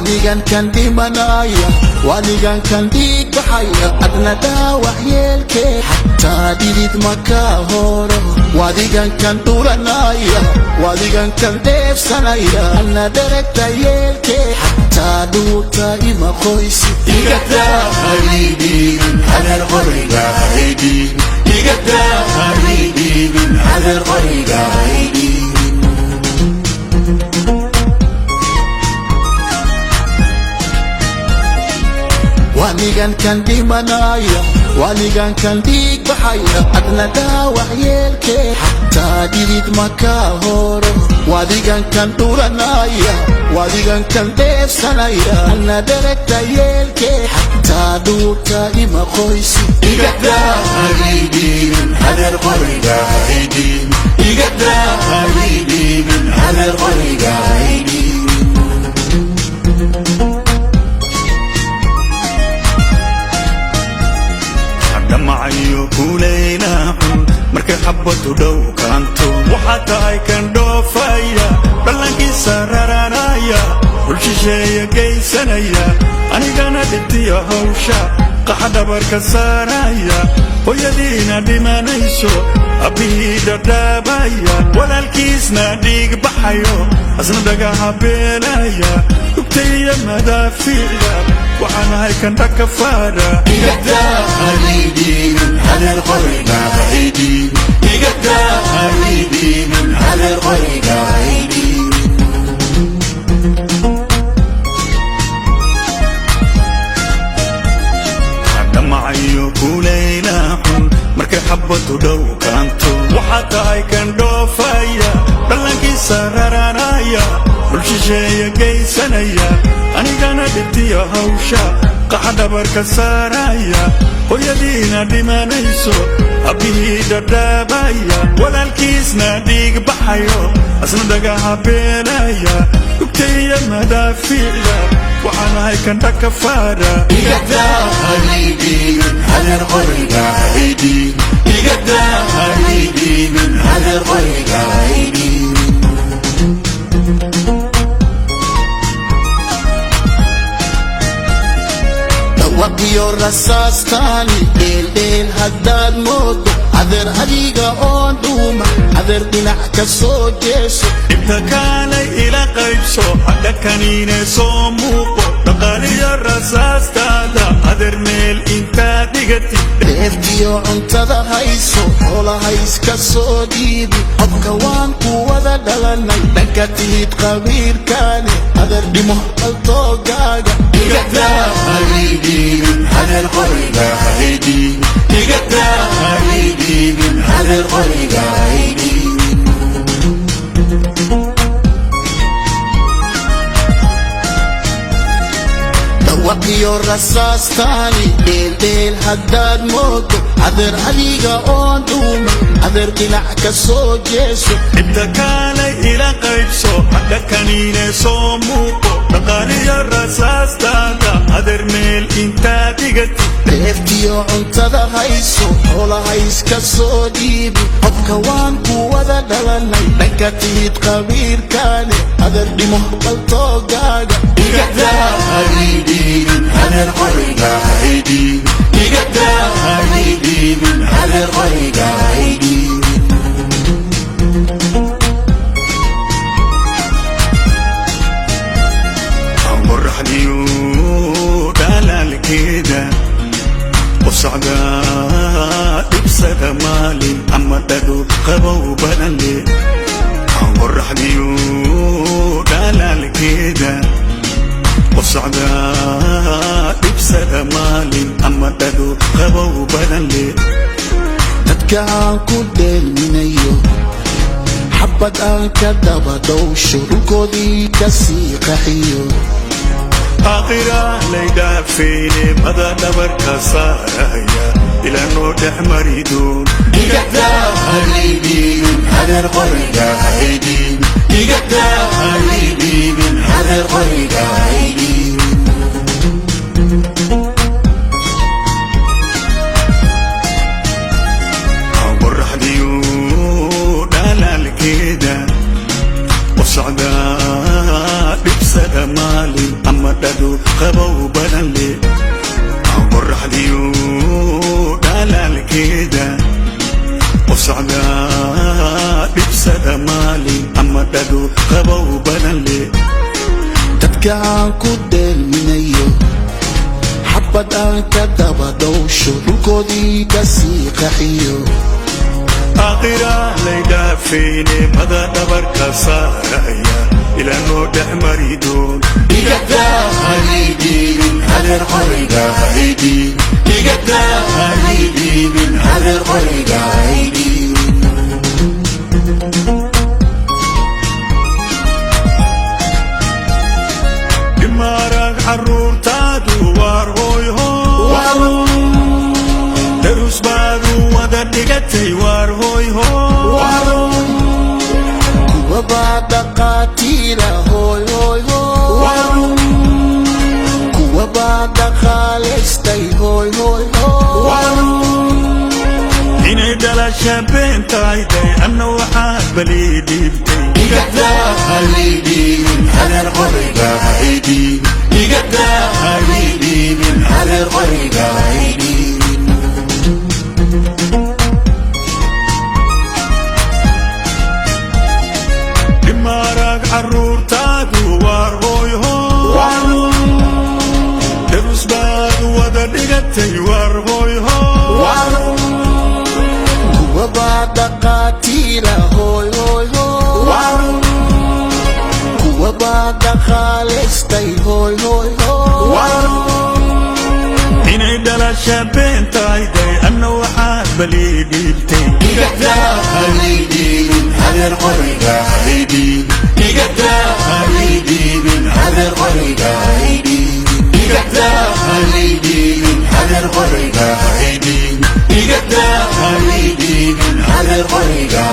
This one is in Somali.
Wadigan kan dhimanaya, wadigan kan dhiig baxaya, adna dhaawac yeelkee, xataa dhidid ma kaa horo. Wadigan kan dhuranaya, wadigan kan dheefsanaya, adna dheragta yeelkee, xataa dhuuta ima qoysi. Igadaa haydhiibin adeer, qoriga haydhiibin. Igadaa haydhiibin adeer, qoriga haydhiibin. Wanigan kan dhimanaya, wanigan kan dhiig baxaya, adna dhaawac yeelkee, xataa dhidid ma kaa horo. Wadigan kan dhuranaya, wadigan kan dheefsanaya, adna dheragta yeelkee, xataa dhuuta ima qoysi. Igadaa haydhiibin adeer, qoriga haydhiibin. Igadaa haydhiibin adeer, qoriga haydhiibin. Dhamacayo kulaylaha xun markay xabadu dhow kaanto, waxaa tahay kan dhoofaya, dhallaankiisa raranaya, dhul shisheeya geysanaya, anigana dhibtiya hawsha qaxa dhabarka saaraya, hooyadiina dhimanayso, abbihii dhadhaabaya, walaalkiisna dhiig baxayo, asna dhagaha beelaya, dhugtaiyo madaafiicda, waxaan ahay kan dhakafaara. Igadaa haydhiibin adeer, qoriga haydhiibin. Igadaa haydhiibin adeer, qoriga haydhiibin. Dhamacayo kulaylaha xun markay xabadu dhow kaanto, waxaa tahay kan dhoofaya, dhallaankiisa raranaya, dhul shisheeya geysanaya, anigana dhibtiya hawsha qaxa dhabarka saaraya, hooyadiina dhimanayso, abbihii dhadhaabaya, walaalkiisna dhiig baxayo, asna dhagaha beelaya, dhugtaiyo madaafiicda, waxaan ahay kan dhakafaara. Igadaa haydhiibin adeer, qoriga haydhiibin. Igadaa haydhiibin adeer, qoriga haydhiibin. Dhawaqiyo rasaastaani dheeldheel haddaad moodo, adeer adiga oon dhuuma, adeer dhinac ka soo jeeso. Dhibta kaalay ila qaybso, hadha kaniine soo muuqo, dhaqaaliyo rasaastaada adeer meel intaad dhigatid. Dheeftiyo cuntada hayso, xoolaha iska soo dhiibi, qofka waan ku wada dhalanay, dhanka tihid qabiilkaani, adeer dhimo qaltoogaaga. Igadaa haydhiibin adeer, qoriga haydhiibin. Igadaa haydhiibin adeer, qoriga haydhiibin. Dhawaqiyo rasaastaani dheeldheel haddaad moodo, adeer adiga oon dhuuma, adeer dhinac ka soo jeeso. Dhibta kaalay ila qaybso, hadha kaniine soo muuqo, dhaqaaliyo rasaastaada adeer meel intaad dhigatid. Dheeftiyo cuntada hayso, xoolaha iska soo dhiibi, qofka waan ku wada dhalanay, dhanka tihid qabiilkaani, adeer dhimo qaltoogaaga. Igadaa haydhiibin adeer, qoriga haydhiibin. Igadaa haydhiibin adeer, qoriga haydhiibin. Qoraxdiyo dhalaalkeeda qosacda dhibsada maalin ama dhado qabow badan le, qoraxdiyo dhalaalkeeda qosacda dhibsada maalin ama dhado qabow badan le. Dadka aan ku dheelminayo, xabad aan ka daba dhowsho, dhulkoodii ka sii qaxiyo. Aakhira laydhaafeyne, mada dhabarka saaraya, ilaa noo dhex mari doon. Igadaa haydhiibin adeer, qoriga haydhiibin. Igadaa haydhiibin adeer, qoriga haydhiibin. Qoraxdiyo dhalaalkeeda qosacda Dhibsada maalin ama dhado qabow badan leh, qoraxdiyo dhalaalkeeda. Qof socdaa dhibsada maalin ama dhado qabow badan leh. Dadka aan ku dheelminayo, xabad aan ka daba dhowsho, dhulkoodii ka sii qaxiyo. Aakhira laydhaafayne, mada dhabarka saaraya ilaa noo dhex mari doon. Igadaa haydhiibin hadeer, qoriga haydhiibin. Igadaa haydhiibin hadeer, qoriga haydhiibin. Dhimaarag carruurtaadu waar hooyho, darus baadu wada dhigatay, waar hooyho. Kuwabaa dhaqaatiira, hooy hooy hooy. Kuwabaa dhaqaalaystay, hooy hooy hooy. Inay dhalasha been tahay day, anna waxaad balii dhiibtay. Igadaa haydhiibin hadeer, qoriga haydhiibin. Igadaa haydhiibin hadeer, qoriga haydhiibin. Dhimaarag carruurtaadu waar hooyho, darus baad wada dhigatay, waar hooyho. Kuwabaa dhaqaatiira, hooy hooy hooy. Kuwabaa dhaqaalaystay, hooy hooy hooy. Inay dhalasha been tahay day, anna waxaad balii dhiibtay. Igadaa haydhiibin hadeer, qoriga haydhiibin. Igadaa haydhiibin hadeer, qoriga haydhiibin. Igadaa haydhiibin hadeer, qoriga haydhiibin. Igadaa haydhiibin hadeer, qoriga.